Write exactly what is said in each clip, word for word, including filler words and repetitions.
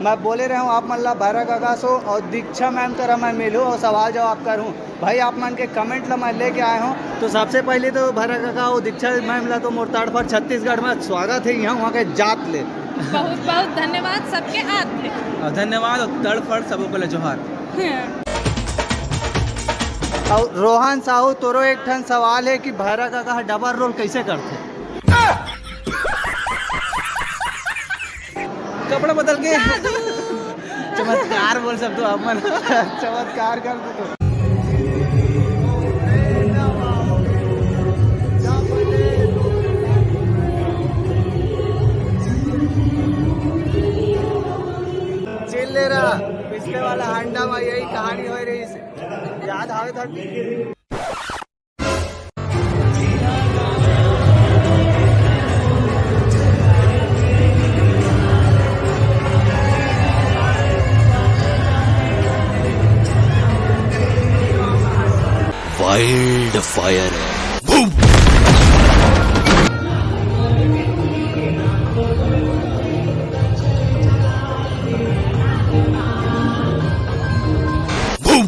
मैं बोले रहे हूँ आप मन ला भैरा काका सो और दीक्षा मैम करा मैं मिलूँ और सवाल जवाब करूँ। भाई, आप मन के कमेंट ला मैं लेके आए हूँ। तो सबसे पहले तो भैरा काका और दीक्षा मैम ला तो मोर तड़फड़ छत्तीसगढ़ में स्वागत है, यहाँ वहाँ के जात ले। बहुत बहुत धन्यवाद सबके हाथ में। और धन्यवाद और तड़फड़ सबो को ले जोहार। और रोहन साहू, तोरो एक ठन सवाल है कि भैरा काका डबल रोल कैसे करते? कपड़ा बदल के। चमत्कार बोल सकते हो आप मन। चमत्कार कर दो तो। चिल्ले रहा, पिछले वाला हांडा में यही कहानी हो रही। याद आवे था। Wild fire. बूम। बूम।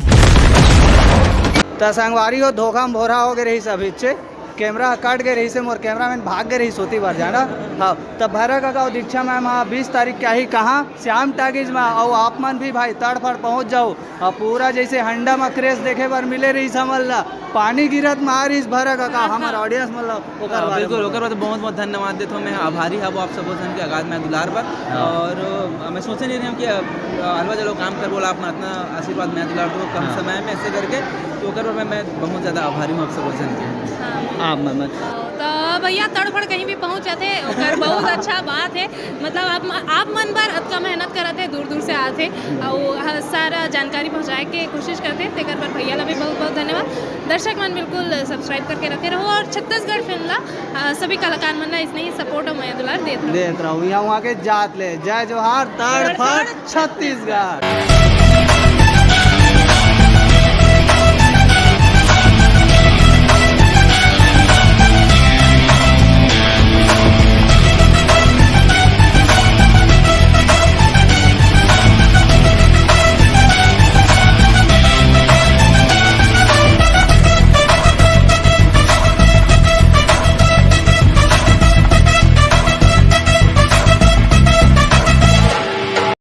त संगवारी हो, धोखा में भोरा हो गए रही सभी चे। कैमरा कट गए रही से, मोर कैमरामैन भाग गए रही सोती बार जाना। हाँ, तब भैरा काका और दीक्षा मैम, हाँ, बीस तारीख क्या ही कहाँ श्याम टाकीज में, और आप मन भी भाई तड़फड़ पहुँच जाओ। और पूरा जैसे हंडा में क्रेश देखे बर मिले रही समझ ला, पानी गिरत में आ रही भैरा काका, हाँ, हमार हाँ। ऑडियंस मतलब ओकर हाँ, बारे बिल्कुल, में। ओकर बाद बहुत बहुत धन्यवाद देत हूँ मैं, आभारी हूँ आप सबो जन के अगाध मैं दुलार पर। हाँ। और अ, मैं सोचे नहीं रहे हूँ कि अ, अलवा जलो काम कर बोला, अपना इतना आशीर्वाद मैं दुलार दो कम हाँ। समय में ऐसे करके, तो ओकर पर मैं, मैं बहुत ज़्यादा आभारी हूँ आप सबो जन के। हाँ। आप मन। तो भैया तड़फड़ कहीं भी पहुँच जाते, ओकर बहुत अच्छा बात है। मतलब आप म-, आप मन बर अतका मेहनत करत है, दूर दूर से आते और ह-, सारा जानकारी पहुँचाए के कोशिश करते हैं, तेकर बर भैया ला भी बहुत बहुत धन्यवाद। दर्शक मन बिल्कुल सब्सक्राइब करके रखे रहो और छत्तीसगढ़ फिल्म ला अ, सभी कलाकार मन ला इसने ही सपोर्ट और मया दुलार देत रहो। देत रहो, यहाँ वहाँ के जात ले। जय जोहार, तड़फड़ छत्तीसगढ़।